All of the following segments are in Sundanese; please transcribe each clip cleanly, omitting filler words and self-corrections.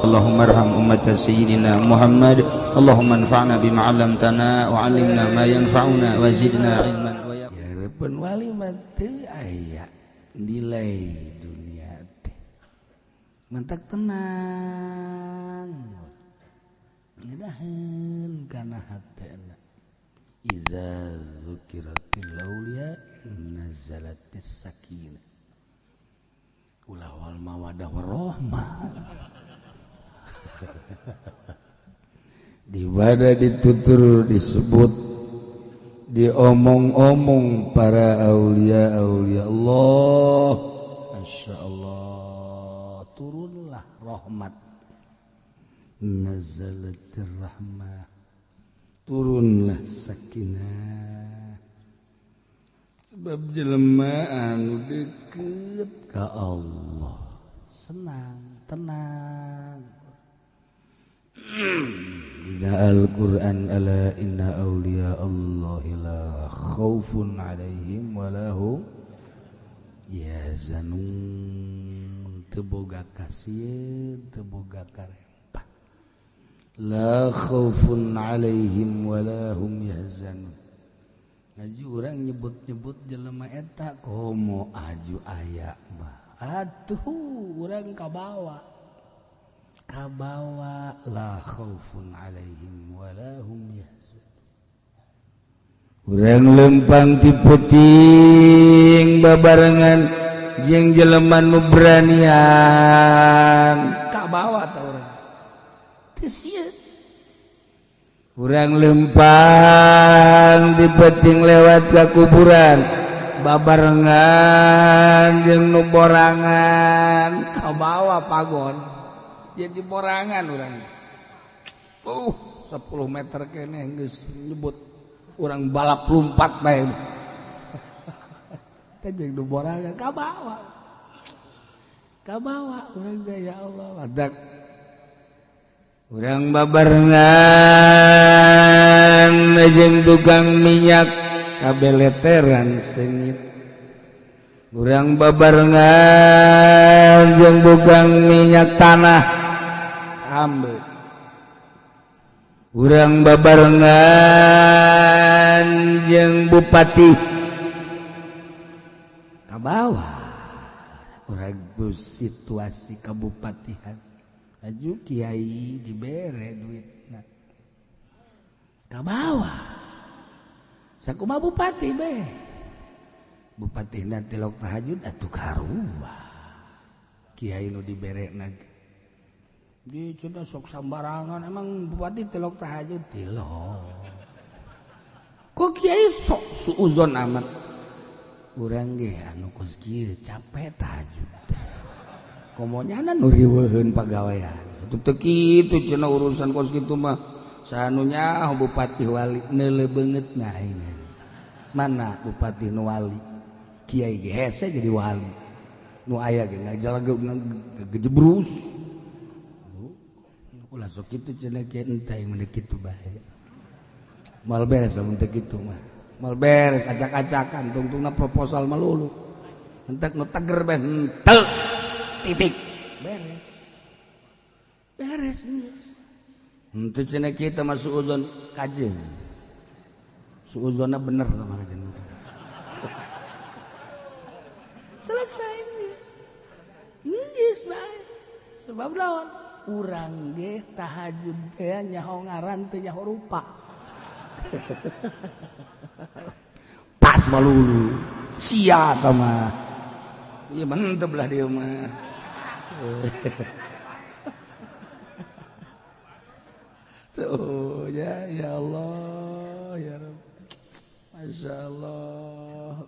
Allahumma arham ummata sayyidina Muhammad. Allahumma anfa'na bima 'allamtana wa 'allimna ma yanfa'una wa zidna ilman. Ya repen wali mah teu aya nilai dunia teh. Mentak tenang. Ngedaheun kana hatena. Iza dzukiratil auliya nazalatis sakinah. Ulah wal mawadah warahmah. Di mana ditutur disebut diomong-omong para aulia aulia Allah, Masya Allah, turunlah rahmat, nazalatir rahmah, turunlah sakinah. Sebab jelema anu deket ka Allah senang, tenang. Dina Al-Qur'an ala inna awliya Allahi la khaufun alaihim wa lahum yahzanun. Teu boga kasieun, teu boga karempah. La khaufun alaihim wa lahum yahzanun. Ngaji urang nyebut-nyebut jelema eta komo aju aya mah. Atuh urang kabawa. Kabawa la khaufun alaihim wa lahum yahzanun. Urang lempang ti peuting babarengan jeung jelema nu beranian. Kabawa ta urang. Teu sieun. Urang lempang di peuting lewat ka kuburan babarengan jeung nu borangan. Kabawa pagon. Jadi borangan urang. 10 meter keneh geus nyebut urang balap lompat bae. Teh jeung nu borangan kabawa. Kabawa urang teh ya Allah badak. Urang babarengan jeung tukang minyak kabeleteran seungit. Urang babarengan jeung tukang minyak tanah ambe. Urang babarengan jeung bupati kabawa. Urang situasi kabupatihan aju kiai dibere duitna kabawa. Sakumaha bupati be? Bupati tilok tahajud atuh karua. Kiai nu diberena di cenah sok sambarangan, emang bupati tilok tahajud tilok. Kok kiai sok suuzon amat. Urang ge anu kos kieu capek tahajud teh. Komo nyana nu riweuheun pagawean. Itu teu kitu cenah urusan kos kitu mah. Sanunya bupati wali neuleuh beungeut na aing. Mana bupati nu wali? Kiai ge hese jadi wali. Nu aya ge ngajalag gejebrus. Ulah sok kitu cenah kieu entah yang mun kitu bae. Moal beres lamun teu kitu mah. Moal beres acak-acakan tungtungna proposal melulu. Entek nu teger bae henteu. Titik. Beres. Beres geus. Henteu cenah kieu teh mah suuzon kajeun. Suuzonna bener sama kajeun. Selesai geus. Geus bae. Sebab lawan urang ge tahajud teh nyaho ngaran teu nyaho rupa. Pas malulu. Sia ta mah. Ieu mantep lah dia mah. Tuh ya, ya Allah, ya Rabb. Masya Allah.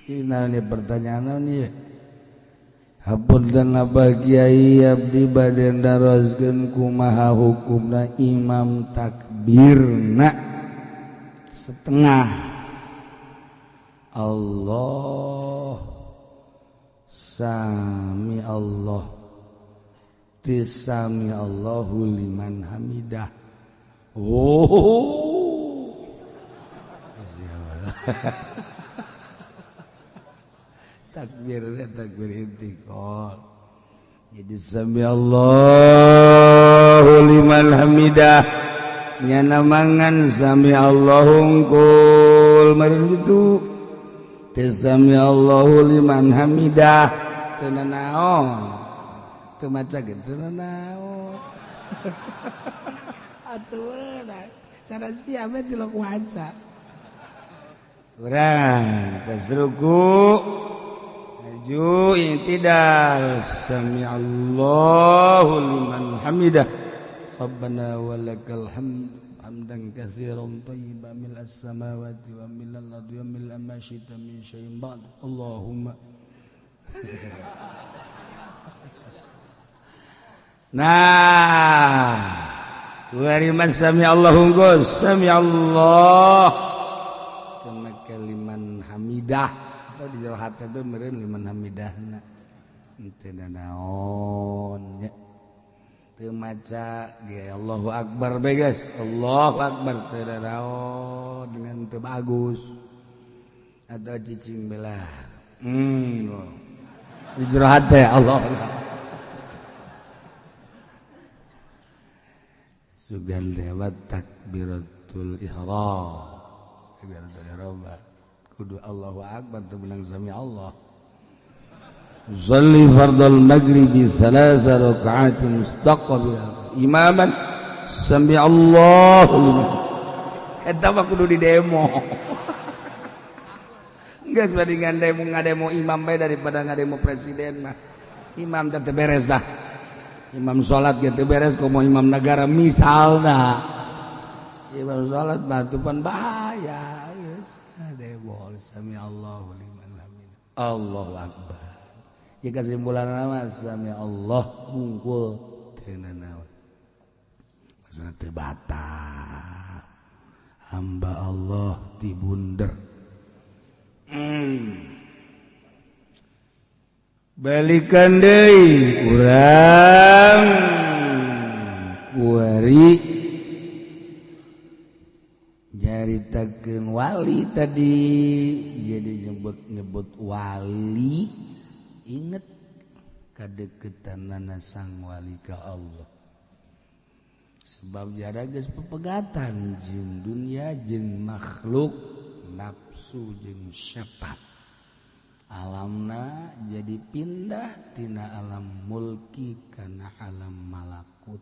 Ini nih pertanyaan nih. Hapunten abah kiai abdi bade naroskeun kumaha hukumna imam takbirna setengah. Allah sami Allah tisami Allahu liman hamidah. Oh. Takbir takbir intiqal. Jadi sami Allahu liman hamidah nyana mangan sami Allahu hungkul meureun kitu. Teu sami Allahu liman hamidah teu nanaon. Teu maca ge teu nanaon. Atuh cara siapa tilok waca. Urang tos ruku maju i'tidal sami Allahu liman hamidah Rabbana walakal hamd hamdan katsiran thayyiban mil'as samawati wa mil'al ardi wa mil'a ma syi'ta min syai'in ba'd Allahumma. Nah, wa sami Allahu sami Allah kena liman hamidah atau di jero hate be meureun liman hamidahna teu naon nya teu maca ge Allahu akbar be guys Allahu akbar teu naon dengan teu bagus atau cicing belah di jero hate Allah sugan lewat takbiratul ihram takbiratul ihram kudu Allahu akbar teu menang sami Allah. Shalli fardal maghribi tsalatsa raka'atin mustaqbil imaman sami Allahu liman. Eta mah kudu di demo. Geus bandingan demo ngademo imam bae daripada ngademo presiden mah. Imam teh beres dah. Imam salat ge teu beres komo imam negara misalna. Imam salat batu pan bahaya. Geus demo sami Allahu liman hamidah. Allahu akbar. Jika kesimpulan nama sami Allah hungkul teu nanaon. Maksudna teu batal. Hamba Allah ti bunder. Balikan deui urang kuari nyaritakeun wali tadi jadi nyebut-nyebut wali inget kadeukeutanana sang wali ka Allah sebab jara geus pepegatan jeung dunia jeung makhluk nafsu jeung syafaat alamna jadi pindah tina alam mulki kana alam malakut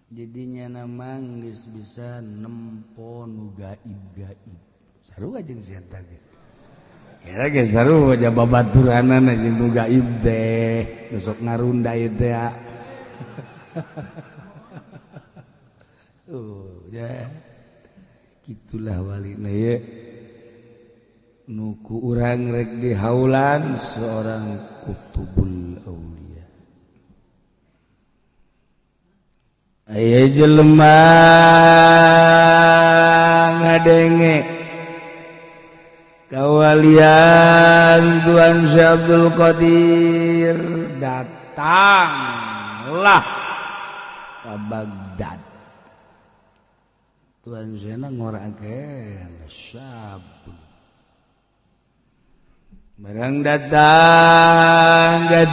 jadinya nama geus bisa nempo nu gaib-gaib sarua jeung si eta ge era ge sarua aja babaturanana jeung nu gaib teh nu sok ngarunda ieu teh. Oh ya gitulah walina ye nuku urang rek di haulan seorang kutubul aulia. Aya jelema ngadenge kawalian Tuhan Syekh Abdul Qadir datanglah ke Baghdad. Tuhan Syekh ngorakeun syabun barang datang ka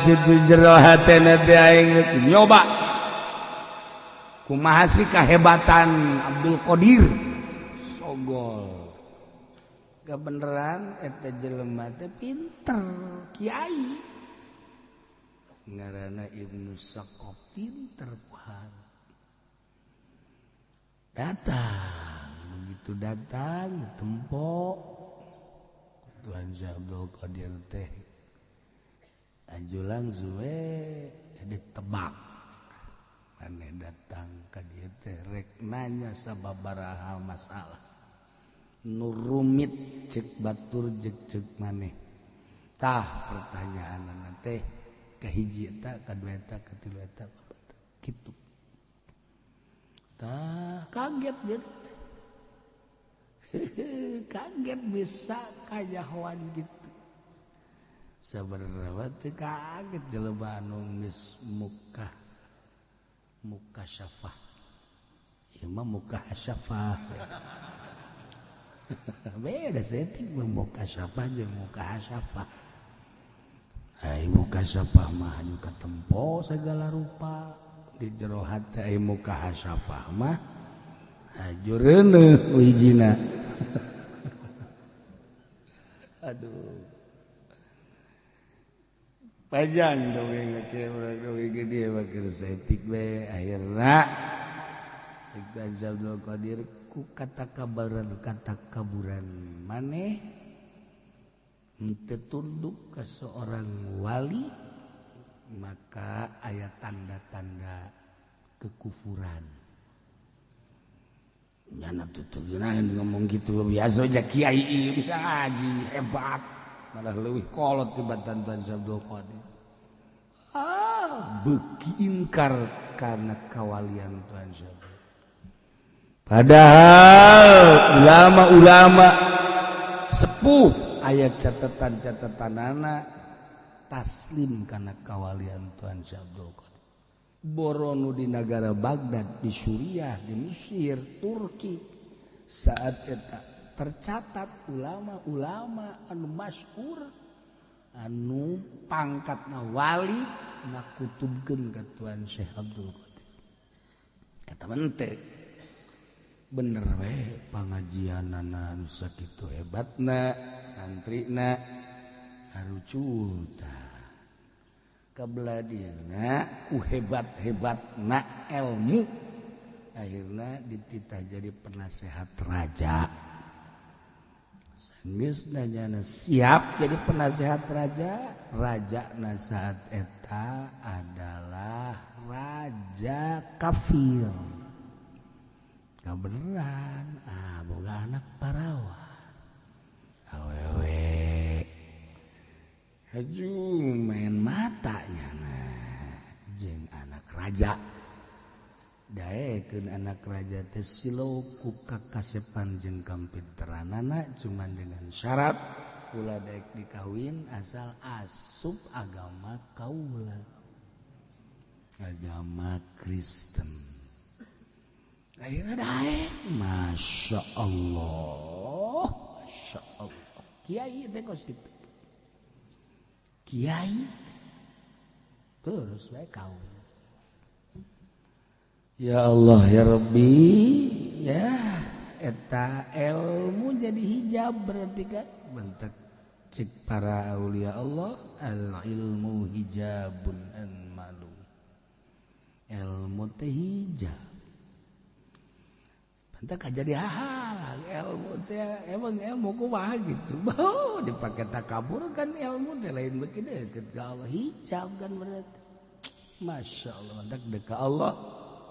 jero hatena teh aing nyoba kumaha sih kahebatan Abdul Qadir sogol kebeneran eta jelema teh pinter kiai ngaranna Ibnu Saqaf pinter kuhan datang begitu datang ditempo Tuhan Syekh Abdul Qadir teh aju langsung we ditebak maneh datang ka dieu teh rek nanya sababaraha masalah nu rumit cek batur jeung cek maneh tah pertanyaanna teh kahiji eta kadua eta katilu eta kitu tah kaget dia kaget bisa kajahoan gitu sebenarnya teh kaget jelema anu geus muka muka syafah ieu mah muka syafah. Beda setik mukasyafah jeung mukasyafah. Ai mukasyafah mah anu katempo segala rupa di jero hate, ai mukasyafah mah haju reuneuh hijina. Aduh. Panjang dongeng ge urang dongeng gede mah keur saeutik we akhirna cek Abdul Qadir ku kata kaburan maneh henteu tunduk ke seorang wali maka aya tanda-tanda kekufuran. Nyana tuh geunaheun ngomong gitu biasa aja kiai bisa ngaji hebat malah leuwih kolot tibatan Tuan Abdul Qadir. Ah, beuki ingkar karena kawalian Tuan Abdul. Padahal ulama-ulama sepuh ayat catatan-catatanana taslim karena kawalian Tuan Abdul Qadir. Borono di negara Baghdad, di Suriah, di Mesir, Turki saat eta tercatat ulama-ulama anu masyhur anu pangkatna wali ngakutubkeun ka Tuan Syekh Abdul Qadir. Eta mah bener we pangajianana anu sakitu hebatna, santrina harucuta. Kabeladieuna ku hebat-hebatna ilmu akhirna dititah jadi penasehat raja. Sanggeus nanyana siap jadi penasehat raja, raja na saat eta adalah raja kafir. Kabeneran, ah boga anak parawan. Awewe. Haju main matanya nah jeung anak raja. Daekeun anak raja teh silau ku kakasepan jeung kampinteranana cuman dengan syarat ulah daek dikawin asal asup agama kaula, agama Kristen. Akhirnya daek, Masya Allah, Masya Allah. Kiai teh kos kitu. Kiai terus bae kawin. Ya Allah ya Rabbi, ya eta ilmu jadi hijab berarti kan bentek cek para aulia Allah al ilmu hijabun an malu. Ilmu teh hijab. Bentek jadi hal ilmu teh emang ilmu kumaha gitu. Bau dipake takabur kan ilmu teh lain beuki deukeut ka Allah hijab kan berarti. Masya Allah bentek deuk ka Allah.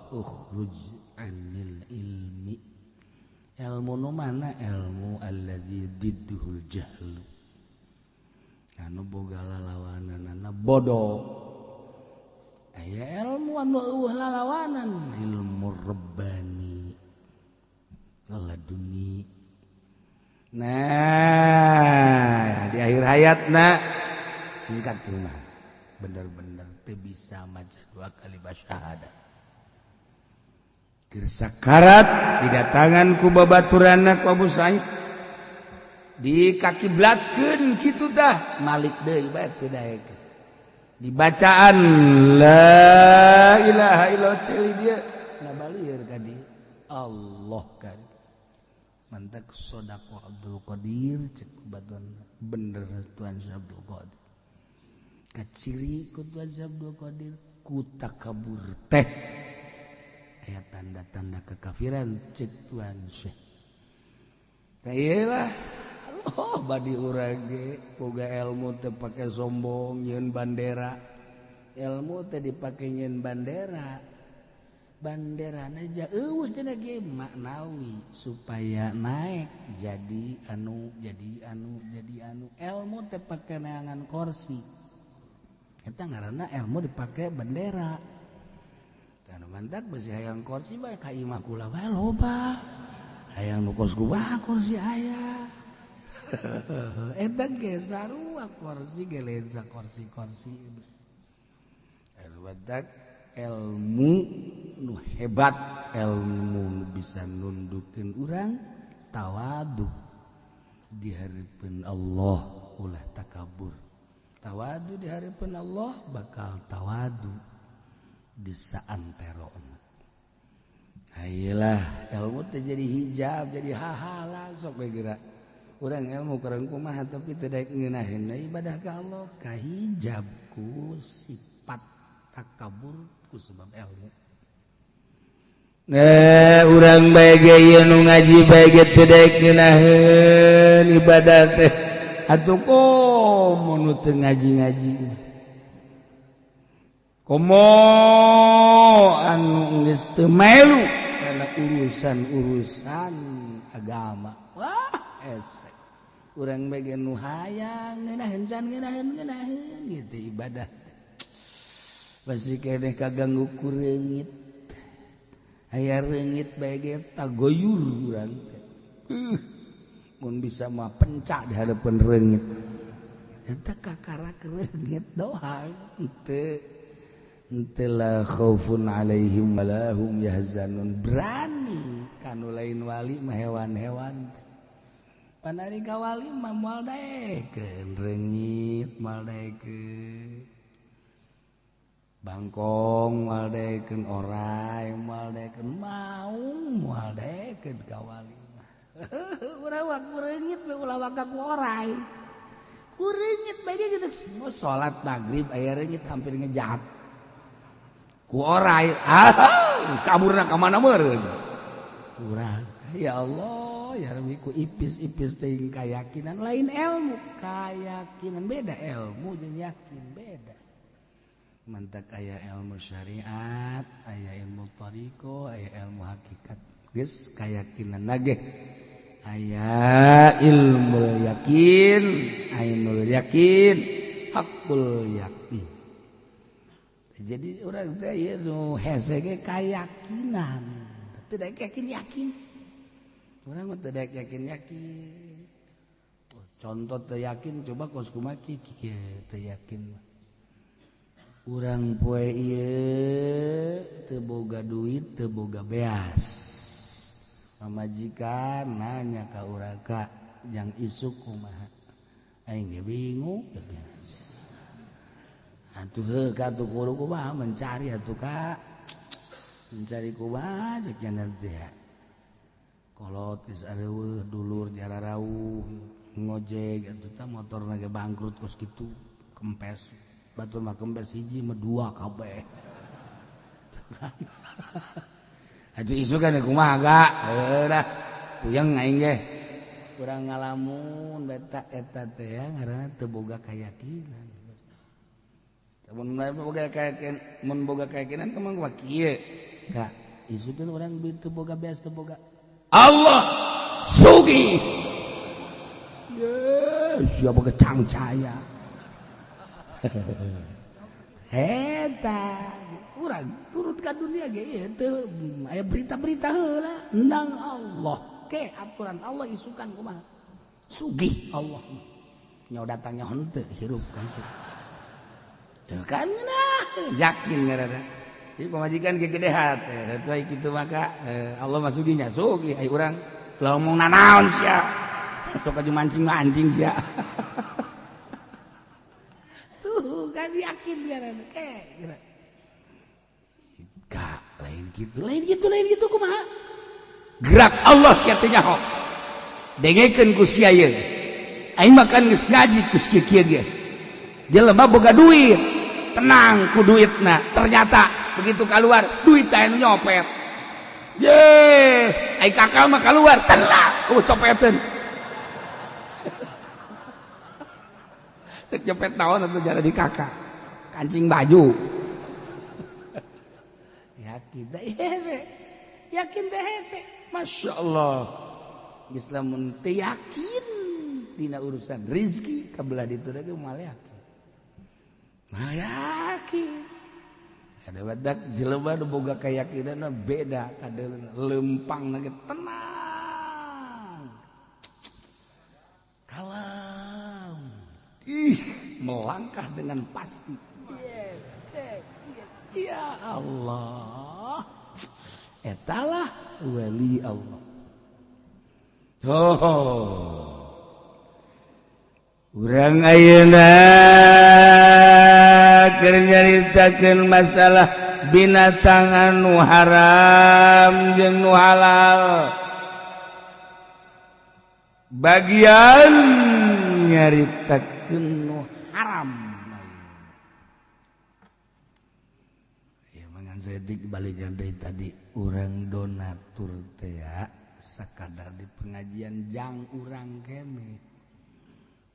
Ukhruj anil ilmi. Ilmu nu mana? Ilmu allazi didduhul jahlu. Anu boga lalawananana bodoh. Aya ilmu anu eueuh lalawanan, ilmu rabbani. Laduni. Nah, di akhir hayatna singkat rumah bener-bener teu bisa maca dua kali syahadat. Keur sakarat didatangan ku babaturanna ku Abu Sa'id dikakiblatkeun kitu tah malik deui bae teu daekeun dibacaan la ilaha illallah ceuli dia ngabalieur ka dieu Allah kan mantak sodaqo Abdul Qadir cek batuan bener Tuan Abdul Qadir kaciri ku Tuan Abdul Qadir ku takabur teh aya tanda-tanda kekafiran cek Tuan Syekh. Tah ieu lah oh badi urang ge boga ilmu teh pake sombong nyieun bandera. Ilmu teh dipake nyieun bandera. Banderana ja eueuh cenah ge maknawi supaya naik jadi anu jadi anu jadi anu. Ilmu teh pake neangan kursi. Eta ngaranna ilmu dipake bendera. Anu mantak besi hayang kursi bae ka imah kula bae loba. Hayang nu kos kumaha kursi aya. Eta ge sarua kursi ge lain sakorsi-korsi. Anu mantak ilmu nu hebat, ilmu nu bisa nundukeun urang tawadu. Di hareupeun Allah ulah takabur. Tawadu di hareupeun Allah bakal tawadu di saantero. Ayolah ilmu teh jadi hijab jadi hahalang sok we geura. Urang ilmu kurang kumaha tapi teu daek ngeunaheun ibadah ka Allah kahijab ku sifat takabur ku sebab ilmu. Nah urang bae ge ieu nu ngaji bae ge teu daek ngeunaheun ibadah teh atuh komo nu teu ngaji-ngaji. Komo anu geus teu melu kana urusan-urusan agama. Wah, esek. Urang bae ge nu hayang ngeunaheun can ngeunaheun gitu ibadah. Pasti keneh kaganggu ku reungit. Aya reungit bae ge tagoyur urang teh. Mun bisa mah pencak di hareupeun reungit. Eta kakarak reungit doang teu. Entela khaufun alaihim walahum yahzanun. Berani kanu lain wali mah hewan-hewan. Panari ka wali mah moal daekeun reungit, moal daekeun bangkong, moal daekeun orai, moal daekeun maung, moal daekeun ka wali mah. Urang wak reungit we ulah waka ku orai. Ku reungit bae ge geus mau salat magrib aya reungit hampir ngejat. Ku orai, kaburna ka mana meureun. Urang, ya Allah, ya Rabbi ku ipis-ipis teuing kayakinan lain ilmu, kayakinan beda ilmu jeung yakin beda. Mantak aya ilmu syariat, aya ilmu thariqah, aya ilmu hakikat. Geus kayakinan nage. Aya ilmu yakin, ainul yakin, hakul yakin. Jadi orang teh ieu nu hese ge kayakinan. Teu daek yakin-yakin. Urang mah teu daek yakin-yakin. Contoh teu yakin coba kos kumaha kieu teu yakin mah. Urang poe ieu teu boga duit, teu boga beas. Pamajikan nanya ka urang ka jang isuk kumaha. Aing ge bingung. Atuh heuh ka atuh kudu kumaha mencari atuh ka mencari kumaha cek nya teh kolot geus areueuh dulur jararauh ngojek atuh tah motorna ge bangkrut kos kitu kempes batur mah kempes hiji mah dua kabeh atuh isukan kumaha ga heuh dah puyeng aing ge urang ngalamun beta eta teh ngaranna teu boga kayakinan. Mun boga keyakinan, mun boga keyakinan kumaha mah kieu. Ka isukeun urang teu boga beas teu boga. Allah sugih. Ye, sia boga cangcaya. Eta urang turut ka dunia ge ieu teu aya berita-berita heula endang Allah. Ke aturan Allah isukan kumaha? Sugih Allah. Nyawa datangnya henteu hirup kan sugih. Ya kan nah yakin ngaranna. Jadi pamajikan ge gede hate, heuh kitu maka Allah mah sugihnya sugih ai urang ulah ngomong nanaon sia. Sok aju mancing mah anjing sia. Tuh kan yakin ngaranna ke. Ka lain kitu, lain kitu, lain kitu kumaha? Gerak Allah sia teh nyaho. Dengekeun ku sia ieu. Aing mah kan geus ngaji ku kieu ge. Jelema boga duit, tenang ku duitna. Ternyata begitu keluar duit teh nu nyopet. Ye, ai kakak mah keluar tenang ku copeteun. Rek nyopet naon atuh jara di kakak. Kancing baju. Yakin teh hese. Yakin teh hese. Masya Allah. Geus lamun teu yakin dina urusan rizki kabelah ditu ge moal yakin. Nah yakin ada badak jelema nu boga keyakinan beda kadeuleuh lempang lagi tenang kalem ih melangkah dengan pasti ya Allah etalah wali Allah. Oh Urang ayeuna keur nyaritakeun masalah binatang anu haram jeung nu halal. Bagian nyaritakeun nu haram. Ya mangan sedik balik deui tadi urang donatur teh sakadar di pengajian jang urang keme.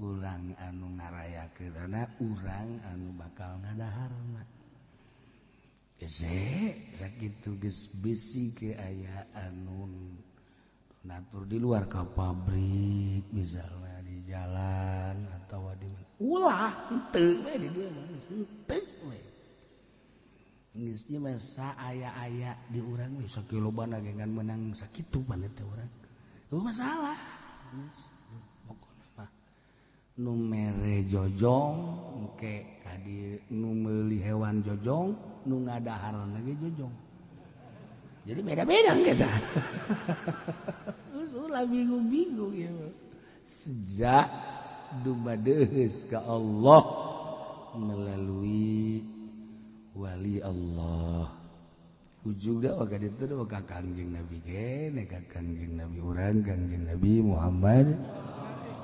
Urang anu ngarayakeunana, urang anu bakal ngadaharna. Ese sakitu geus bisi ke aya anu donatur di luar ka pabrik misalnya di jalan atau di mana. Ulah henteu we di dieu mah geus henteu we. Geus ieu mah saaya-aya di urang we sakilobana ge ngan meunang sakitu pan teh urang. Eueuh masalah. Pokona mah nu mere jojong engke ka dieu nu meuli hewan jojong nu ngadaharna ge jojong. Jadi beda-beda kita. Geus ulah bingung-bingung ieu. Sejak dumadeus ka Allah melalui wali Allah. Ujugna waga ditu ka Kangjeng Nabi kene ka Kangjeng Nabi urang Kangjeng Nabi Muhammad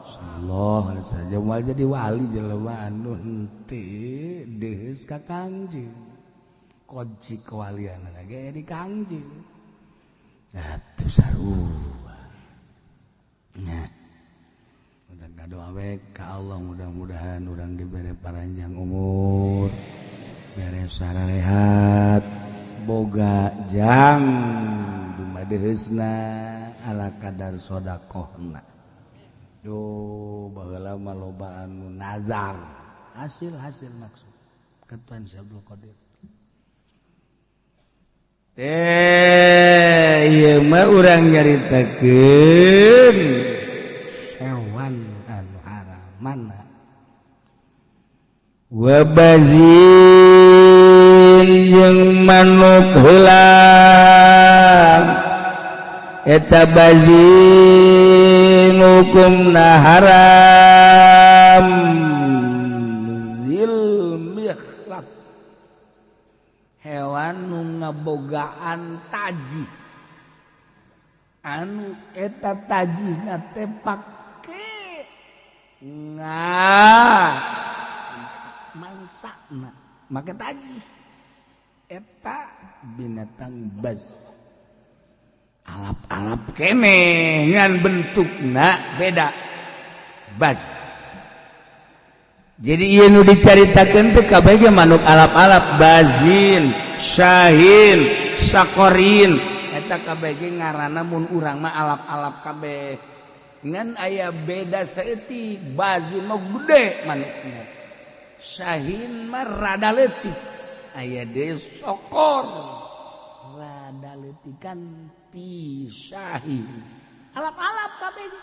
sallallahu alaihi wasallam. Moal jadi wali jelema anu henteu deus ka Kangjeng. Kunci kewalian ge di Kangjeng. Atuh sarua. Nah, udah doa we ka Allah mudah-mudahan urang dibere paranjang umur, bere sararehat, boga jang dumadeusna ala kadar sodakohna. Duh, baheula mah loba anu nazar, hasil-hasil maksud ketuan Syekh Abdul Qadir. Teh, ieu mah urang nyaritakeun hewan anu haram mana? Wabazin jeung manuk heulang eta bazin hukumna haram. Zil mikhlab hewan nu ngabogaan taji anu eta tajihna teh pake mangsana make taji eta binatang baz alap-alap kene ngan bentukna beda baz. Jadi ieu nu dicaritakeun teh kabeh ge manuk alap-alap bazin, syahin, sakorin eta kabeh ge ngaranna mun urang mah alap-alap kabeh. Ngan aya beda saeutik, bazin mah gede manukna, syahin mah rada leutik, aya deui sokor rada leutikan ti syahin. Alap-alap kabeh ge.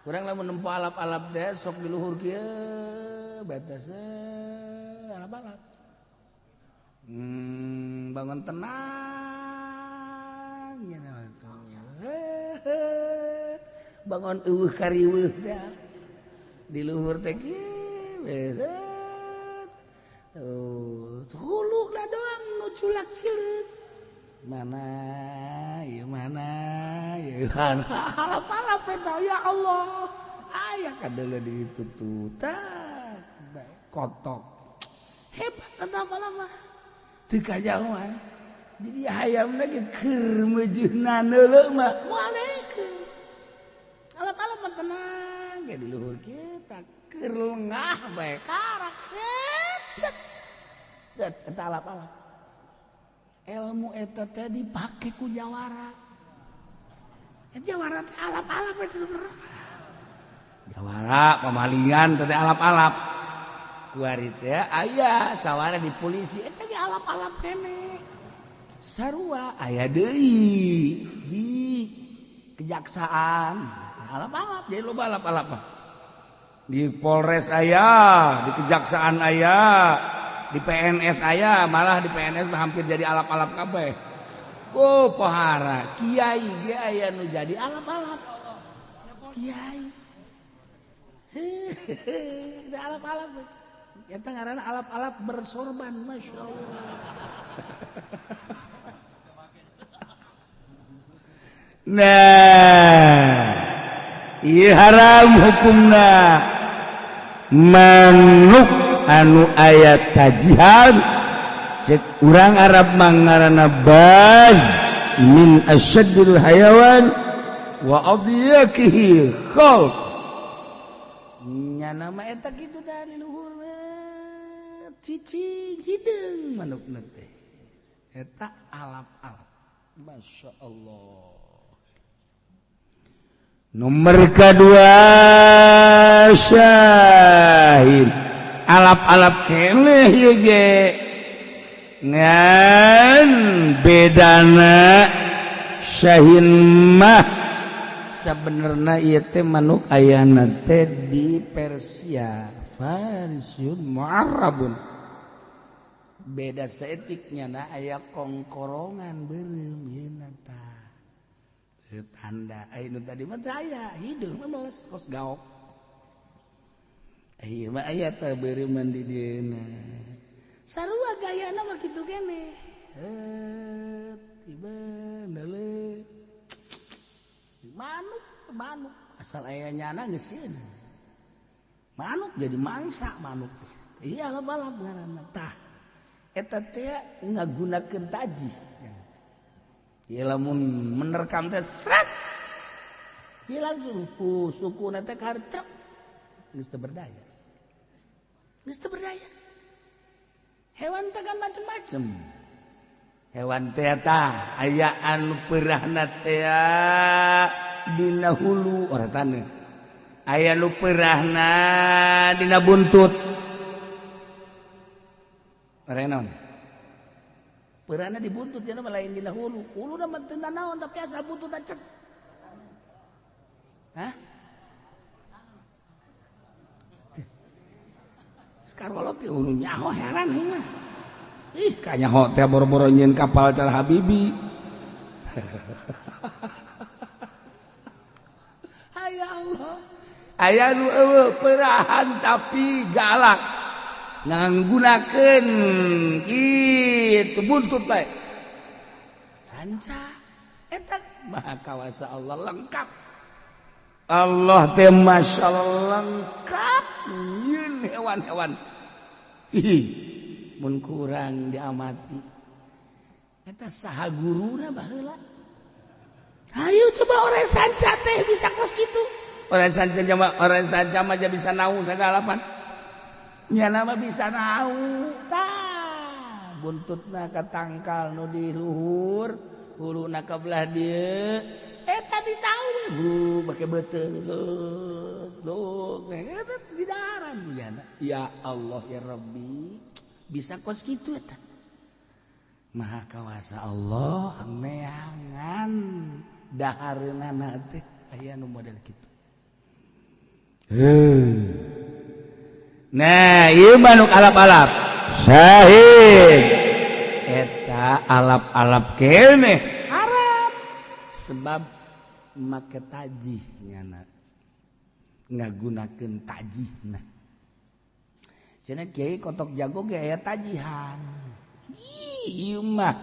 Urang lamun nempo alap-alap teh sok di luhur kieu batas alap-alap. Bangun tenang nya bangun eueuh kariweuh teh di luhur teh kieu beset. Tuh, huluna doang nu culak cileuk. Mana ieu mana ieu mana alap-alap eta ya Allah. Aya kadeuleu di ditu tuh tah kotok. Hebat eta mah. Teu kajauhan. Jadi hayamna ge keur meujeunna neuleuh mah moal dekeun. Alap-alap mah tenang ge di luhur kieu tah keur lengah bae karak set set. Eta alap-alap. Ilmu eta teh dipake ku jawara. Jawara teh alap-alap eta sebenarnya. Jawara pamalingan teh alap-alap. Kuari teh aya sawara di polisi eta ge alap-alap kene. Sarua aya deui di kejaksaan alap-alap jadi loba alap-alap mah. Di Polres aya, di kejaksaan aya, di PNS aya, malah di PNS mah hampir jadi alap-alap kabeh. Oh pohara, kiai ge aya nu jadi alap-alap. Kiai. Hehehe, alap-alap. Eta ngaranna alap-alap bersorban, Masya Allah. Nah, ieu haram hukumna. Manuk anu aya tajihan cek urang Arab mangarana baz min asyaddil hayawan wa adyakihi khalq. Nya nama eta kitu dari luhur cicing hideung manukna teh. Eta alap-alap. Masya Allah. Nomor kedua syahid alap-alap keneh ieu ge ngan bedana syahin mah sebenarnya ieu teh manuk ayana teh di Persia, Farisiun mu'arrabun. Beda saeutiknya na aya kongkorongan beureum ieu tah. Tanda aya nu tadi mah teu aya, hideung mah meles kos gaok. Ieu mah aya tah beureuman di dieuna. Sarua gayana mah kitu keneh. Tiba neuleuh. Manuk, manuk asal aya nyana geus sieun. Manuk jadi mangsa manuk. Iya alap-alap ngaranna tah. Eta teh ngagunakeun taji. Ieu lamun menerkam teh sret. Ieu langsung ku sukuna teh karcek. Geus teu berdaya. Geus teu berdaya. Hewan teh kan macem-macem. Hewan teh tah aya anu peurahna teh dina hulu ora taneuh. Aya nu peurahna dina buntut. Ora naon? Peurahna di buntut nya mah lain dina hulu. Huluna mah teu nanaon tapi asal buntut cek. Hah? Sekarang teh hulu nyaho heran ieu mah. Ih, kanyaho teh boro-boro nyieun kapal cara Habibi. Aya Allah. Aya nu eueuh peurahan tapi galak. Nganggunakeun kitu buntut bae. Sanca eta maha kawasa Allah lengkap. Allah teh masyaallah lengkap nyieun hewan-hewan. Ih, mun kurang diamati. Eta saha guruna baheula? Hayu coba orang sanca teh bisa kos kitu. Orang sanca mah orang sanca mah bisa nau sagalapan. Nya nama bisa nau. Tah, buntutna ka tangkal nu di luhur, huluna ka belah dieu. Eta ditau we, bu, make beuteung. Luk, eta di daran nya. Ya Allah ya Rabbi, bisa kos kitu eta. Maha kawasa Allah neangan dahareunana teh aya nu model kitu. Nah, ieu manuk alap-alap. Syahid. Eta alap-alap keneh Arab sebab make tajih nyana. Ngagunakeun tajihna. Cenah kiai kotok jago ge aya tajihan. Ieu mah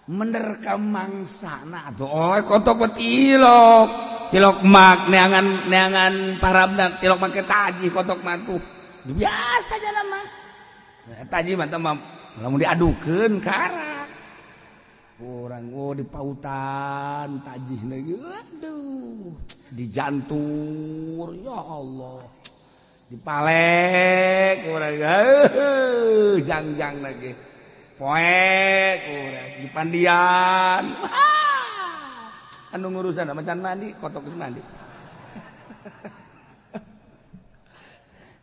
menerkam mangsana atuh oh kotok mah tilok. Tilok mak neangan parabna tilok make tajih kotok mah tuh. Biasa jalan mah. Tajih mah teh mah lamun diadukeun karak. Orang oh di pautan tajih lagi. Aduh, dijantur ya Allah. Dipalek urang jangjang lagi. Poek urang dipandian. Anu ngurusan macan mandi, kotok geus mandi.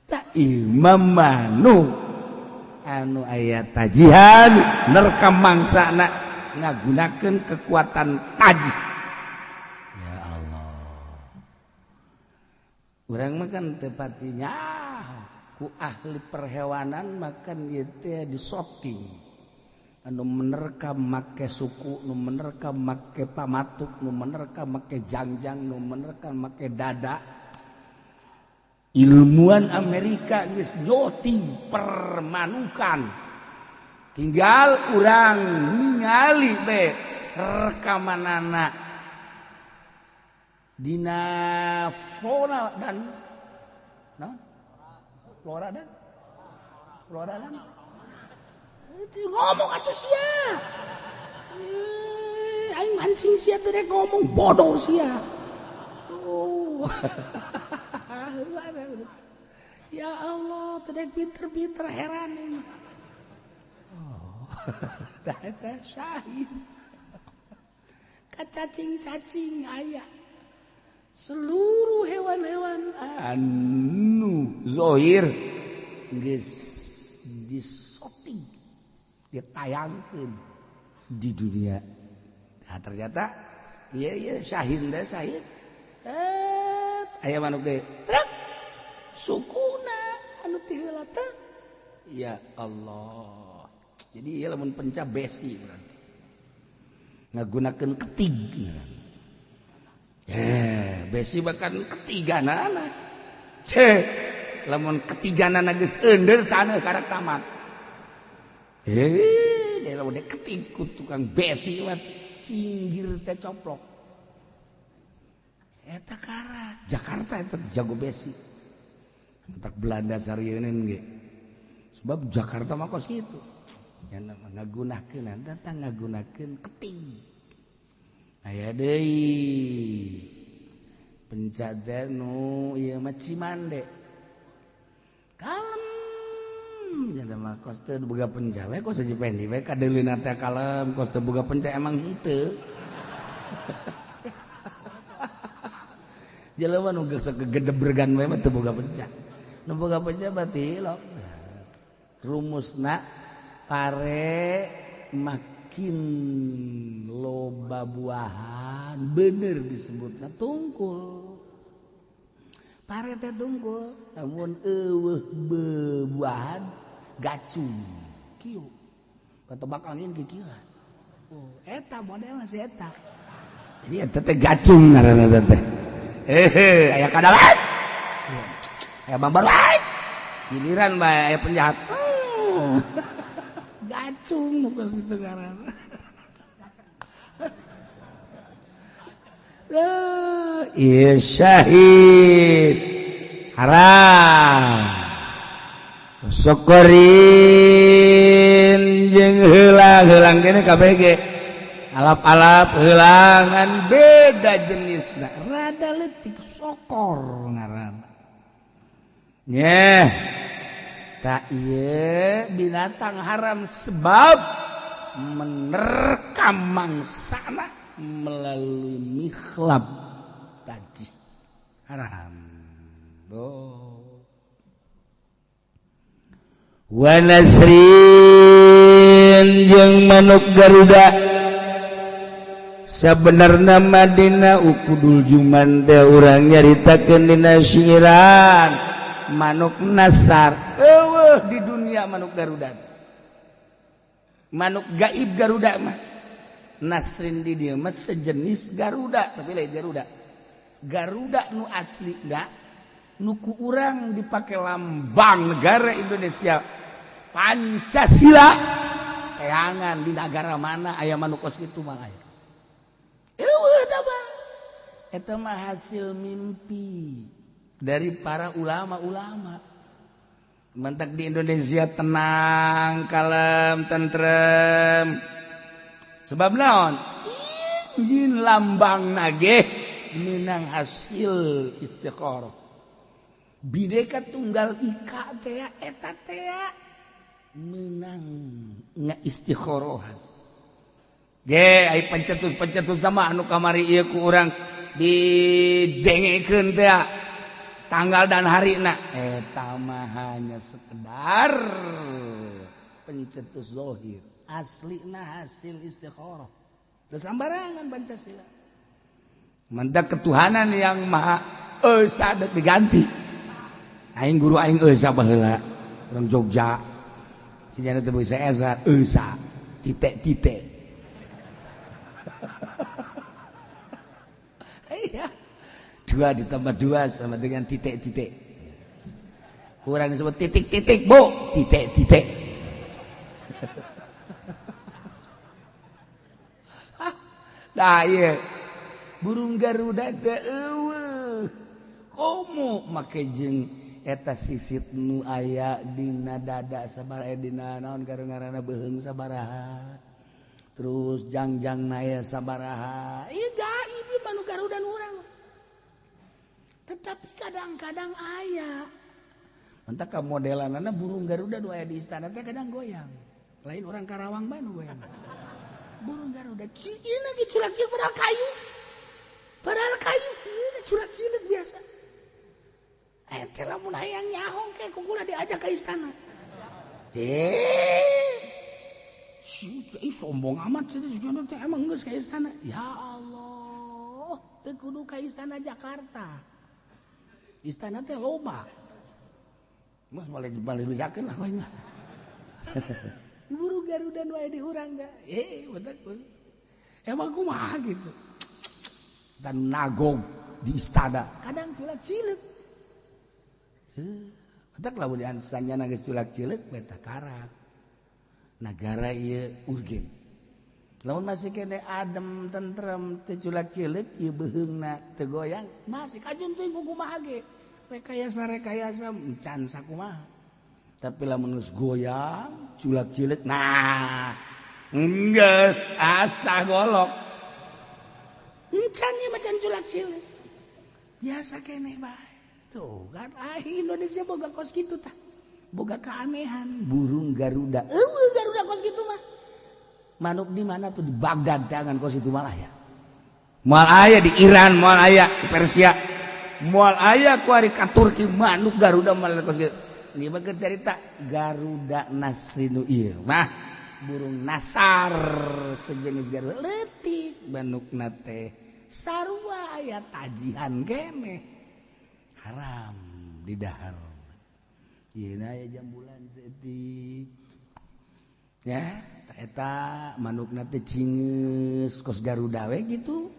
Tak imam manuk anu aya tajihan nerkam mangsana ngagunakeun kekuatan tajih. Ya Allah. Urang mah kan teu patinya ku ahli perhewanan makan ieu teh disoting. Anu menerkam make suku, nu menerkam make pamatuk, nu menerkam make jangjang, nu menerkam make dada. Ilmuwan Amerika geus nyoting permanukan. Tinggal urang ningali be rekamanana dina flora dan no? Flora dan itu ngomong atuh sia. Aing mancing sia teh ngomong bodoh sia. Oh. Ya Allah, teh pinter-pinter heran ini. Oh. Teh syahid. Kacacing-cacing aya. Seluruh hewan-hewan anu zohir geus disoting, ditayangkeun di dunia. Nah, ternyata iya iya syahid teh syahid. Aya manuk deui. Truk sukuna anu ti heula teh. Ya Allah. Jadi ieu lamun penca besi berarti. Ngagunakeun ketig. Besi bahkan ketiganana. Ceh, lamun ketiganana geus eundeur taneuh karak tamat. Dia lamun ketig ku tukang besi mah cinggir teh coplok. Eta kara Jakarta eta jago besi. Entak Belanda sarieun ge. Sebab Jakarta mah kos kitu. Nya ngagunakeun eta ngagunakeun keting. Aya deui. Penca teh nu ieu mah Cimande. Kalem. Nya mah kos teu boga penca we kos Haji Pendi we kadeuleuna teh kalem kos teu boga penca emang henteu. Jelema nu geus gegedebergan we mah teu boga penca. Nu boga penca berarti lok. Rumusna pare makin loba buahan bener disebutna tungkul. Pare teh tungkul, lamun eueuh bebuahan gacung. Kieu. Ketebak angin kikieuan. Oh, eta modelna si eta. Jadi eta teh gacung ngaranna teh. Hehe, aya kadalan. Aya bambar wae. Giliran bae aya penjahat. Gacung nu kitu ngaranna. Ieu syahid haram. Sokorin jeung heulang-heulang kene kabeh ge. Alap-alap heulangan beda jenisna, rada leutik sokor ngaranna. Nyeh. Tak ieu binatang haram sebab menerkam mangsana melalui mikhlab tadi haram. Oh. Wa nasrin jeung manuk Garuda sebenarnya Madinah ukudul juman teh urang nyaritakeun dina syiiran manuk nasar eueuh di dunia manuk Garuda manuk gaib Garuda mah Nasrin di dieu mah sejenis Garuda tapi lain Garuda Garuda nu asli enggak nu ku urang dipake lambang negara Indonesia Pancasila teangan di negara mana aya manuk kos kitu mah aya eueuh eta mah eta mah hasil mimpi dari para ulama-ulama. Mentak di Indonesia tenang, kalem, tentrem. Sebab naon? Ingin lambang nage minang hasil istikharah. Bhinneka Tunggal Ika teh eta teh menang ngaistikharahan. Ge ai pencetus-pencetus sama anu kamari ieu ku urang didengekeun teh tanggal dan harina eta mah hanya sekedar pencetus zahir, aslina hasil istikharah. Terus sambarangan Pancasila. Mendak ketuhanan yang maha esa dek diganti. Aing guru aing esa baheula urang Jogja. Jadi teu bisa esa, esa titik-titik. Iya. 2 ditambah 2 sama dengan titik-titik. Kurang disebut titik-titik, Bu, titik-titik. Nah, iya. Burung Garuda teh eueuh. Komo make jeung eta sisit nu aya dina dada sabaraha dina naon ngaranna beuheung sabaraha. Terus jangjang aya sabaraha. Ieu gaib ieu mah nu Garuda nu urang. Tetapi kadang-kadang aya entah ka modelanana burung Garuda nu aya di istana teh kadang goyang. Lain orang Karawang mah nu goyang. Burung Garuda cieun lagi culak cileuk padahal kayu. Padahal kayu ieu culak cileuk biasa. Teh lamun hayang nyaho ke kukula diajak ke istana. Teh si sombong amat sih teh emang geus ka istana. Ya Allah, teu kudu ka istana Jakarta. Istana teh loba. Mas boleh balik bejakeun lah we. Burung Garuda nu aya di urang ga. Betul. Emang kumaha gitu. Dan nagog di istana kadang culak cileuk. Betak lamun diansanya geus culak cileuk beta karak. Nagara ieu urgen. Lamun masih kene adem tentrem teu culak cileuk ieu beuheungna teu goyang masih kajun teuing kumaha ge. Rekayasa-rekayasa can sakumaha. Tapi lamun geus goyang culak cileuk nah geus asa golok. Encan ieu mah can culak cileuk. Biasa keneh bae. Tuh kan Indonesia boga kos kitu tah. Boga keanehan burung Garuda. Eueuh Garuda kos kitu mah. Manuk di mana tuh di Baghdad jangan kos itu malah ya. Moal aya di Iran, moal aya di Persia. Moal aya ku ari ka Turki manuk Garuda malah kos kitu. Ieu mah keur carita Garuda Nasrinu ieu mah burung nasar sejenis Garuda leutik manukna teh sarua aya tajihan keneh. Haram di dahar. Ieu na aya jambulan seetik. Ya, eta manukna teh cingeus kos Garuda we gitu.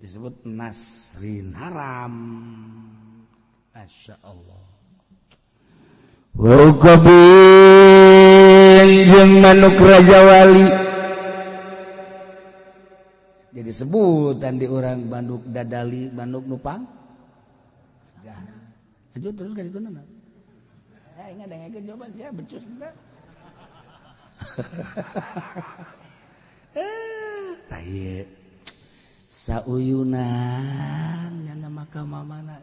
Disebut Nasrin haram. Masya Allah. Wa ukabin jeung manuk Raja Wali. Jadi sebutan di urang manuk dadali, manuk nupang. Lanjut terus kan itu nana. Ya ingat dengekeun coba sia becus teh. Tah ieu sauyunan nyana maka mamana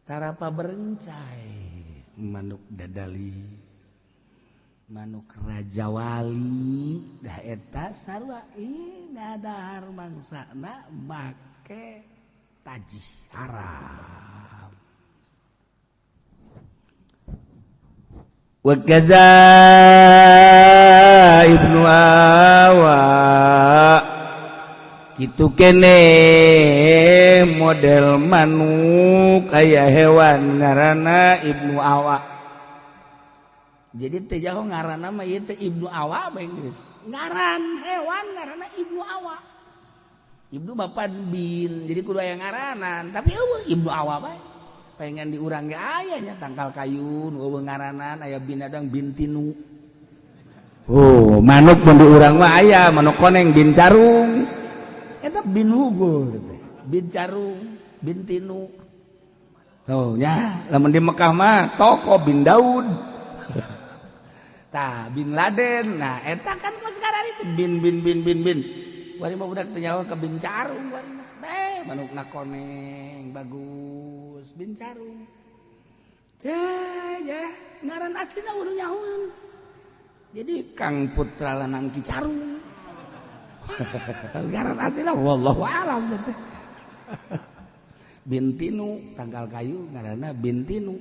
tarapa berencai manuk dadali manuk Raja Wali dah eta sarua ih dadar mangsana make tajih haram. Wa kadza Ibnu Awa kitu kene model manuk aya hewan ngaranna Ibnu Awa. Jadi teh jaho ngaranna mah ieu teh Ibnu Awa bae geus. Ngaran hewan ngaranna Ibnu Awa. Ibnu bapak bin, jadi kudu aya ngaranan, tapi eueuh Ibnu Awa bae. Pengen diurang ge aya nya tangkal kayu nu eueuh ngaranan aya binadang bintinu. Oh, manuk mun diurang mah aya manuk koneng bin carung. Eta bin hugo teh, bin carung, bin tinu. Tuh nya, lamun di Mekah mah toko bin Daud. Tah bin Laden. Nah, eta kan kos sekarang itu bin bin bin bin bin. Bari mah budak teh nyawa ke bin carung bari mah. Beh, manukna koneng bagus bin carung. Cah, ya, ngaran aslina udah nyahoeun. Jadi Kang Putra Lanang Ki Carung. Ngaran aslina wallahu alam teh. Bintinu tanggal kayu ngaranna Bintinu.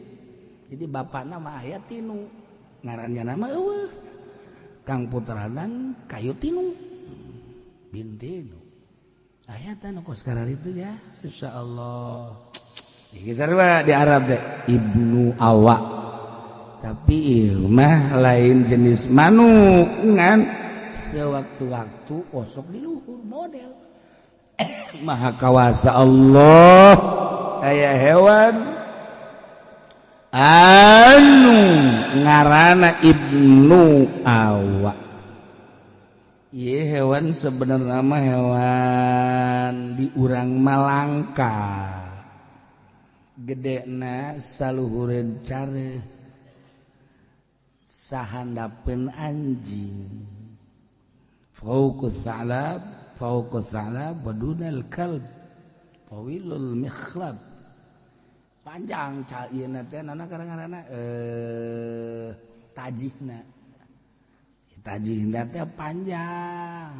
Jadi bapakna mah aya Tinu. Ngarannya nama eueuh. Kang Putra Lanang Kayu Tinu. Bintinu. Aya teh nu kos itu ya. Insyaallah. Iki sarua di Arab teh Ibnu Awa. Tapi ieu mah lain jenis manuk ngan sewaktu-waktu osok di luhur model. Maha kawasa Allah aya hewan Anu ngarana Ibnu Awa. Ieu hewan sebenarnya mah hewan di urang malangka, gedena saluhureun care, sahandapeun anjing. Fauqus sa'lab, fauqus sa'lab wa dunal kalb, tawilul mikhlab. Panjang caina teh nana kadang-kadang tajihna, tajihna teh panjang.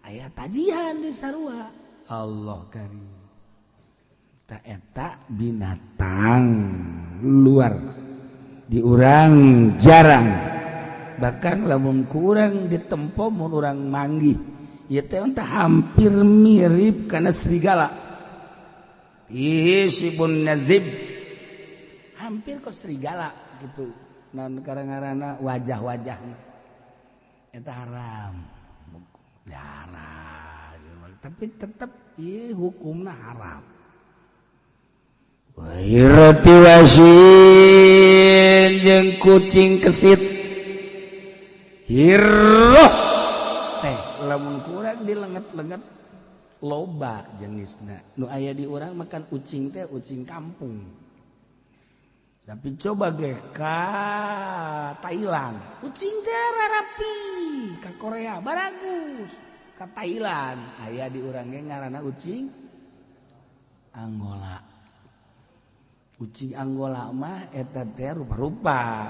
Aya tajihan di sarua. Allah karim. Ta eta binatang luar di urang jarang, bahkan lamun kurang ditempo, mun urang manggih ieu teh entah hampir mirip kana serigala. Ih, sibun nazib, hampir kok serigala gitu. Non karena wajah-wajahnya eta haram darah, tapi tetap ieu hukumna haram. Roti wasin jeung kucing kesit. Hirroh teh lamun kurang dilenget-lenget loba jenisna. Nu aya di urang makan ucing teh ucing kampung, tapi coba ge ka Thailand ucing teh rapi, ka Korea baragus, ka Thailand aya. Di urang ge ngaranna ucing Angola. Ucing Angola mah eta teh rupa-rupa.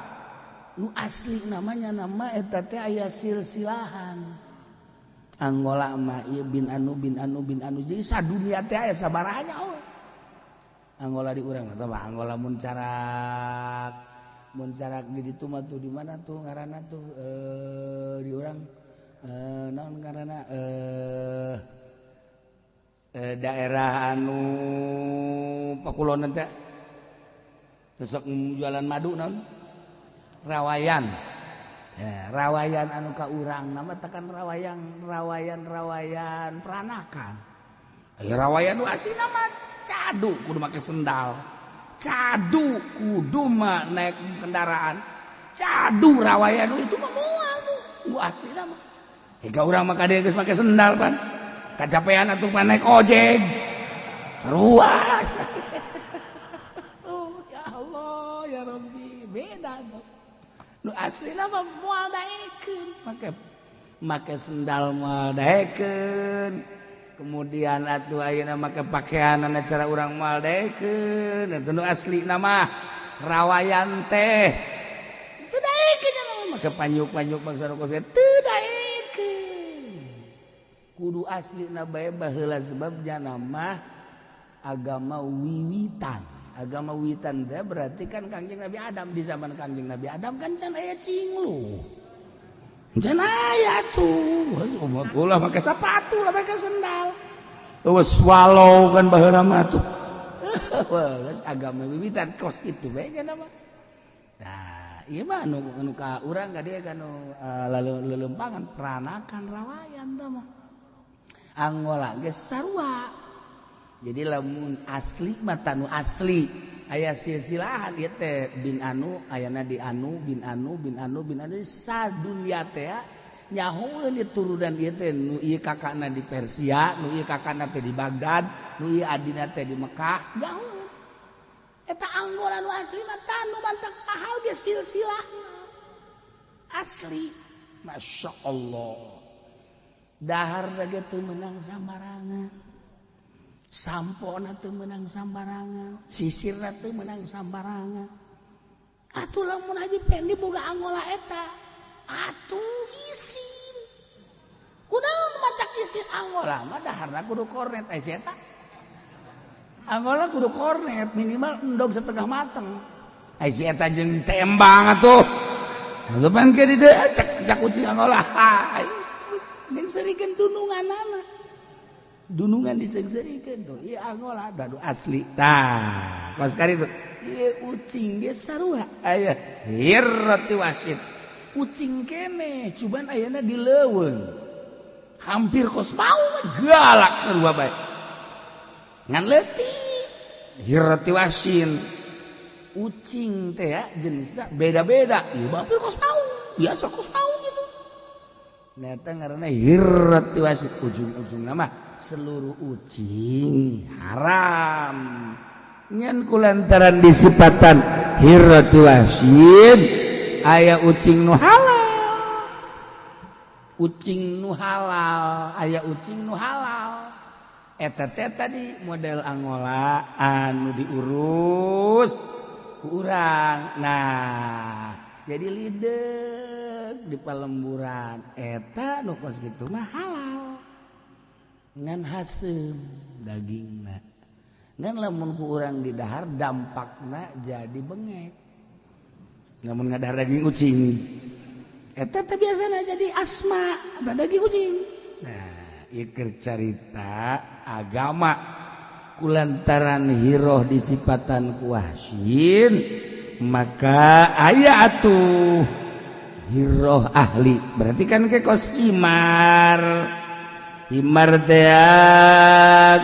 Nu asli namanya nama eta teh aya silsilahan. Angola mah ieu bin anu bin anu bin anu, jadi sadunia teh aya sabaranya. Oh, Angola di urang mah Angola muncarak muncarak di ditu mah tuh. Di mana tuh ngaranna tuh di urang naon ngaranna, daerah anu Pakulonan teh besok jualan madu, non rawayan ya, rawayan anu ka urang nama tekan rawayan, rawayan, rawayan peranakan. Ya, rawayan nu asli nama cadu kudu make sendal, cadu kudu mah naik kendaraan cadu. Rawayan itu mah moal nu asli nama. Jika urang mah kade geus make sendal pan kacapean atuh pan naik ojek sarua. Oh, ya Allah ya Rabbi, beda tuh. Nu asli nama moal daekeun make make sendal, moal daekeun. Kemudian atuh ayeuna make pakaian cara urang moal daekeun. Atuh nu asli nama rawayan teh teu daekeun make panjuk-panjuk bangsa nu teu daekeun, kudu asli na bae baheula, sebabnya nama agama wiwitan. Agama wiwitan teh berarti kan Kangjeng Nabi Adam. Di zaman Kangjeng Nabi Adam kan can aya cinglu, can aya tuh. Ulah make sepatu lah, make sendal. Eueuh swallow kan baheula mah tuh. Agama wiwitan kos itu bae nya nama. Nah, ieu mah anu anu ka urang ka dieu kan lalu lelempangan peranakan rawayan tah mah. Angola geus sarua. Jadi lamun asli mah tanu asli aya silsilahan ieu teh bin anu, ayana di anu bin anu bin anu bin anu, sadunya teh nyahoeun ieu turunan ieu teh, nu ieu kakakna di Persia, nu ieu kakakna teh di Baghdad, nu ieu adina teh di Mekah, nyahoeun. Eta Angola nu asli mah tanu mantak mahal ge silsilahna asli. Masya Allah, dahar ge teu meunang sambarangan, sampona teu meunang sambarangan, sisirna teu meunang sambarangan. Atuh lamun Haji Pendi boga Angola eta atuh isin kunaon matak isin? Angola mah daharna kudu kornet. Eh, si eta Angola kudu kornet, minimal endog setengah mateng. Ai si eta jeung tembang atuh. Depan ke di dieu cak cak kucing Angola. Jeung seurikeun dununganana. Dunungan diseungseurikeun tuh. Ieu Angola dadu asli. Tah, kos kali itu. Ieu ucing ge sarua. Aya hirrati wasit. Ucing kene cuman ayana di leuweung. Hampir kos mau galak sarua bae. Ngan leutik. Hirrati wasin. Ucing teh ya jenisna beda-beda. Ieu bapil kos mau, biasa kos mau gitu. Nah eta ngaranna hirrati wahsyin, ujung-ujungna mah seluruh ucing haram. Ngan kulantaran disipatan hirrati wahsyin aya ucing nu halal. Ucing nu halal, aya ucing nu halal. Eta teh tadi model Angola anu diurus ku urang. Nah, jadi lideg di palemburan eta nu kos kitu mah halal. Ngan haseum dagingna. Ngan lamun ku urang didahar dampakna jadi bengek. Lamun ngadahar daging ucing eta teh biasana jadi asma daging ucing. Nah, ieu keur carita agama kulantaran hiroh disipatan ku wahsyin maka aya atuh hiroh ahli. Berarti kan ke kos himar. Himar teh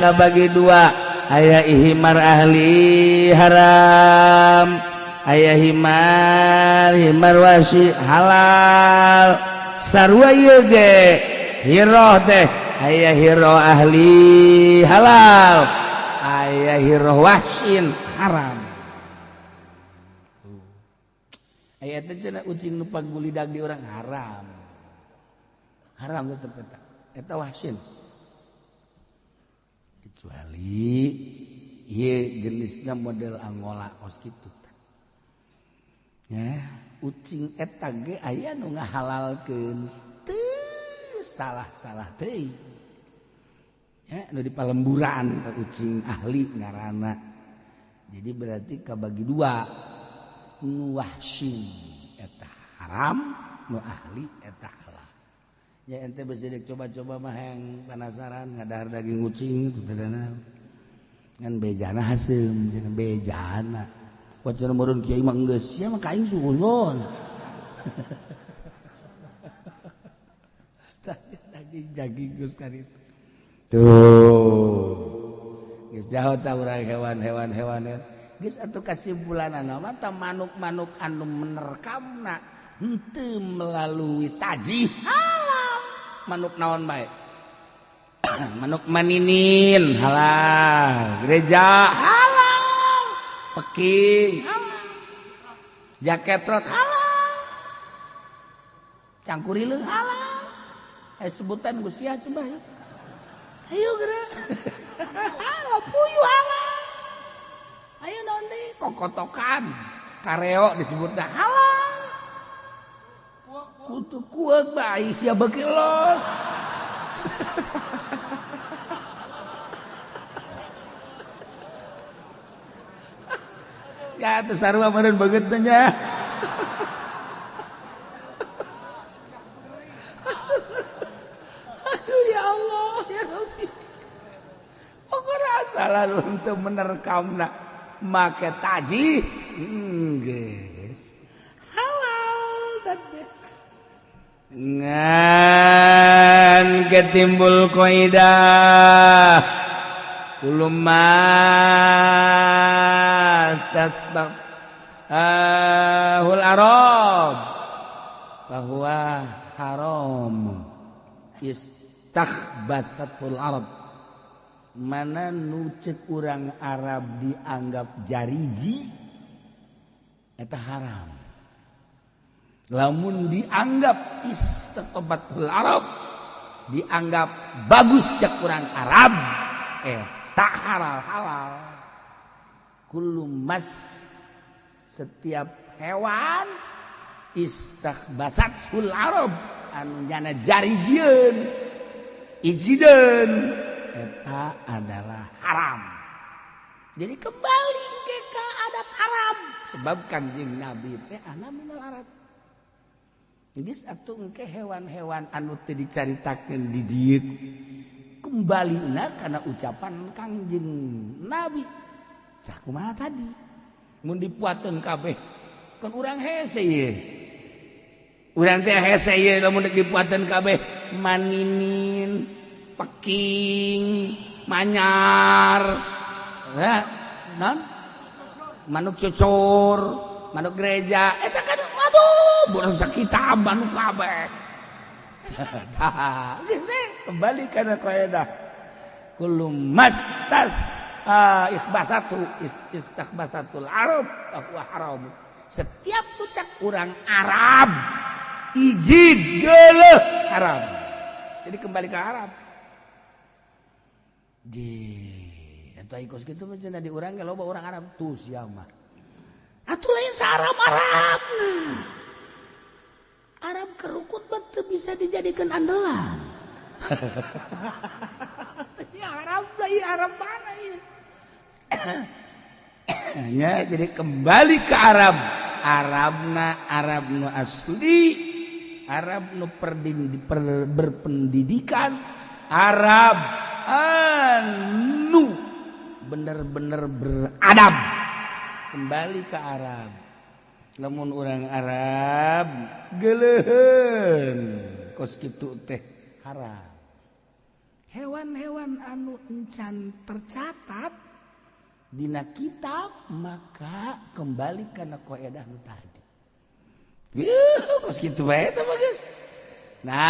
kabagi dua, aya himar ahli haram, aya himar himar wahsyi halal. Sarua ieu ge hiroh teh aya hiroh ahli halal, aya hiroh wahsyin haram. Aya teh cenah ucing nu pagulidag di urang haram. Haram tetep eta. Eta wahsyin. Kecuali ieu jenisna model Angola kos kitu. Ya, ucing eta ge aya nu ngahalalkeun. Teu salah-salah teuing. Ya, nu di palemburan ucing ahli ngaranna. Jadi berarti kabagi dua. Nu wahsyin eta haram, nu ahli eta halal. Ya ente besi dek coba-coba mah yang penasaran ngadahar daging ucing teu ngan bejana haseum cenah bejana. Wajar meureun kiai mah geus sia mah ka aing suuzon. Daging geus ka ditu. Tuh. Geus jaho ta urang hewan-hewan hewan. Geus atuh kasimpulanana mah ta manuk-manuk anu menerkamna henteu melalui taji halal. Manuk naon bae? Manuk maninin halal, gereja halal, peking halal, jaketrot halal, cangkurileung halal. Sebutan Gusti ya coba ya. Ayo gerak. Halal puyuh halal. Ayo naon deui kokotokan, kareo disebutna halal. Kutu kuat bae sia beuki los. Ya teu sarua meureun beungeut teh nya. Aduh ya Allah ya Rabbi. Pokona salah untuk menerkamna make taji. Geus. Halal teh. Ngan ketimbul kaidah kuluma tasbaq ahul arab bahwa haram istakhbathatul arab. Mana nu ceuk urang Arab dianggap jariji eta haram. Lamun dianggap istatobatul Arab, dianggap bagus cek urang Arab, tak halal halal. Kullu mas, setiap hewan istakhbasatul Arab anu nyana jarijieun ijideun eta adalah haram. Jadi kembali ke adat Arab sebab Kangjeng Nabi teh ana minal Arab. Geus atuh engke hewan-hewan anu teu dicaritakeun di dieu kembalina kana ucapan Kangjeng Nabi. Sakumaha tadi? Mun dipuateun kabeh kan urang hese ieu. Urang teh hese ieu lamun deuk dipuateun kabeh maninin, peking, manyar, ya, non? Manuk cucur, manuk gereja eta kan aduh bodoh sakitab manuk kabeh. Tah, geus kembali kana kaidah. Kullu mastas ikhbasatu istakhbasatul Arab bahwa haram. Setiap ucap orang Arab izin geuleuh haram. Jadi kembali ke Arab. Di eta ikos kitu mah cenah di urang ge loba orang Arab tuh sia mah. Atuh lain sa-Arab Arab. Arab kerukut mah teu bisa dijadikan andalan. Ya Arab lah, ya Arab mana ya? Ya, jadi kembali ke Arab. Arabna Arab nu asli, Arab nu berpendidikan, Arab anu bener-bener beradab. Kembali ke Arab. Lamun orang Arab geuleuheun kos kitu teh haram. Hewan-hewan anu encan tercatat dina kitab maka kembali kana kaidah nu tadi. Kos kitu bae teh mah geus. Nah,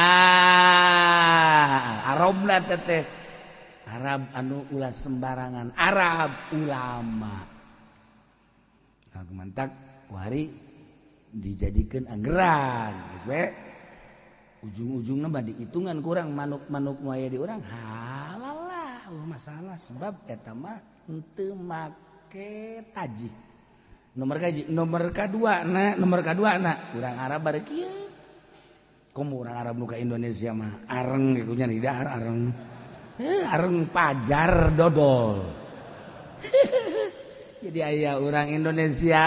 Arabna teh Arab anu ulah sembarangan, Arab ulama. Nah, mantak kuari dijadikan anggeran geus we. Ujung-ujungna mah dihitungan kurang manuk-manuk nu aya di urang halal lah, masalah sebab eta mah henteu make taji. Nomor kaji, nomor kadua na, nomor kadua na, urang Arab bare kieu. Komo urang Arab nu ka Indonesia mah areng kitu nya di dahar areng. Areng pajar dodol. Jadi aya orang Indonesia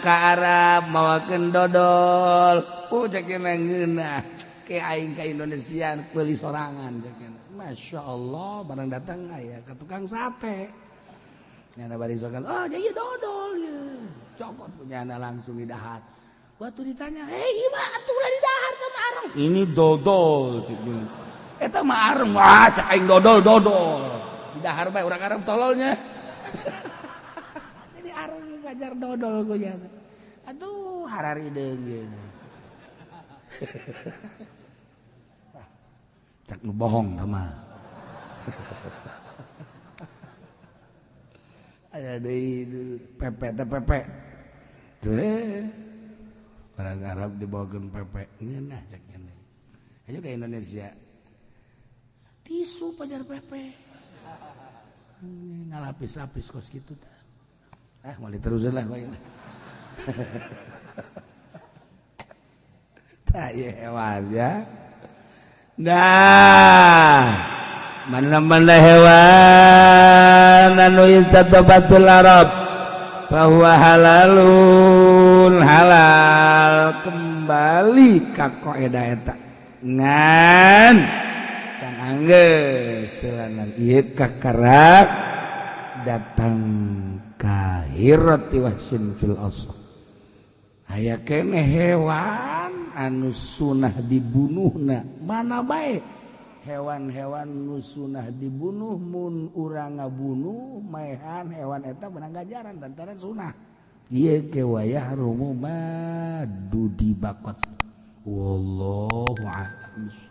ka Arab mawakeun dodol. Oh cek ngeunah. Ke aing ka Indonesia beuli sorangan cek. Masya Allah barang datang aya ka tukang sate. Nyana bari sokan, oh jadi dodol ya. Cokot punya anak langsung di dahar. Waktu ditanya, "Eh, gimana atuh ulah di dahar sama areng?" Ini dodol cek. Eta mah areng, wah cek aing dodol dodol. Di dahar bae urang Arab tololnya. Jadi areng ngajar dodol gue nya. Aduh, hararideung geus. Cak nu bohong tah mah. Aya deui pepe teh pepe. Tuh orang Arab dibawakeun pepe ngeunah cek nya. Ayo ke Indonesia. Tisu pajar pepe. Ngalapis-lapis kos kitu tah. Ah, mau diterusin lah kok ini. Tah ieu hewan ya. Nah, mana-mana hewan anu istatabatul Arab bahwa halalun halal kembali ka kaidah eta. Ngan can anggeus selanan ieu kakarak datang ka hirati wahsin fil asl. Aya keneh hewan anu sunah dibunuhna mana bae hewan-hewan nu sunah dibunuh mun urang ngabunuh maehan hewan eta menang ganjaran lantaran sunah ieu ge wayah rumu madu dibakot. Wallahu a'lam.